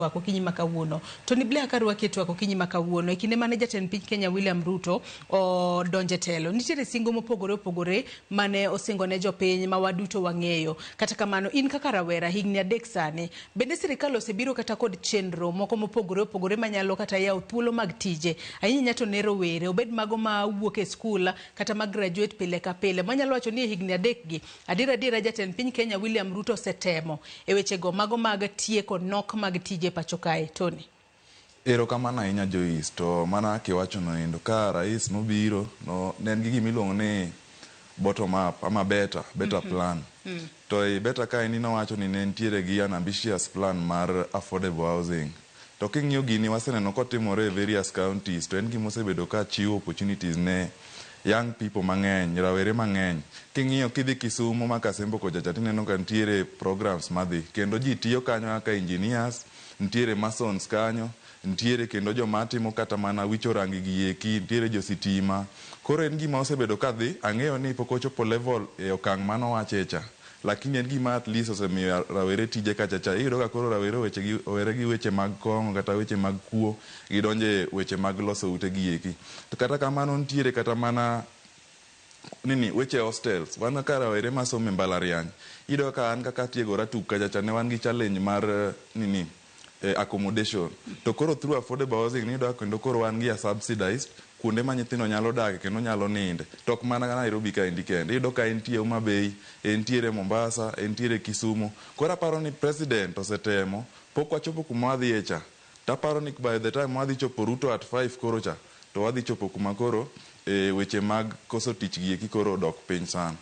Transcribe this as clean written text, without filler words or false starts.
Twak okinyi ma kawuono. Tony Blair karwaki e twak okinyi ma kawuono. E kinde mane jatend piny Kenya William Ruto odonje telo, nitiere singo mopogore opogore mane osingo ne jopiny ma waduto wang'eyo. Kata kamano, in kaka rawera higni 3 sani, bende sirikal osebiro kata kod chenro moko mopogore opogore manyalo kata yawo thuolo mag tije, ahinya to ne rowere, obed mago ma wuok e skul kata ma graduate pile ka pile. Manyalo wacho ni e higni 3 gi, adiera adiera jatend piny Kenya William Ruto osetemo e wechego mago mag tieko nok mag tije pacho kae. Tony. Erokamano ahinya Joyce, to mana kiwacho no endo ka rais nobiro no ne en gi gima iluongo ni bottom up ama better plan. To ei better kaendi nowacho ni ne nitiere gi an ambitious plan mar affordable housing. To king'iyo gini waseneno kotimore e various counties to en gima osebedo ka chiwo opportunities ne young people mang'eny, rawere mang'eny. King'iyo kidhi Kisumu ma Kasembo kocha cha tineno ka nitiere programs madhi kendo ji tiyo kanyo kaka engineers, nitiere masons kanyo, nitiere kendo joma timo kata mana wicho rangi gi eki, nitiere jo sitima. Koro en gima osebedo ka dhi, ang'eyo ni pok ochopo level e okang' manowache cha. Lakini en gima at least osemiyo rawere tije kacha cha. Iyudo ka koro rawere owere gi weche mag kong'o kata weche mag kuo, gidonje weche mag loso ute gi eki. To kata kamano nitiere kata mana nini weche hostels. Wan kaka rawere masomo e mbalariany, iyudo ka an kaka atiegora tuk kacha cha ne wan gi challenge mar nini accommodation. To koro through affordable housing iyudo ka kendo koro wan gi a subsidized kuonde ma nyithindo nyalo dake kendo nyalo ninde. To ok mana Nairobi kaendi kende. Iyudo ka entie Homa Bay, entiere Mombasa, entiere Kisumu. Koro aparo ni president osetemo, pok wachopo kuma wadhiye cha. To aparo ni by the time wadhi chopo Ruto at 5 koro cha, to wadhi chopo kuma koro weche mag koso tich gi eki koro odok piny sana.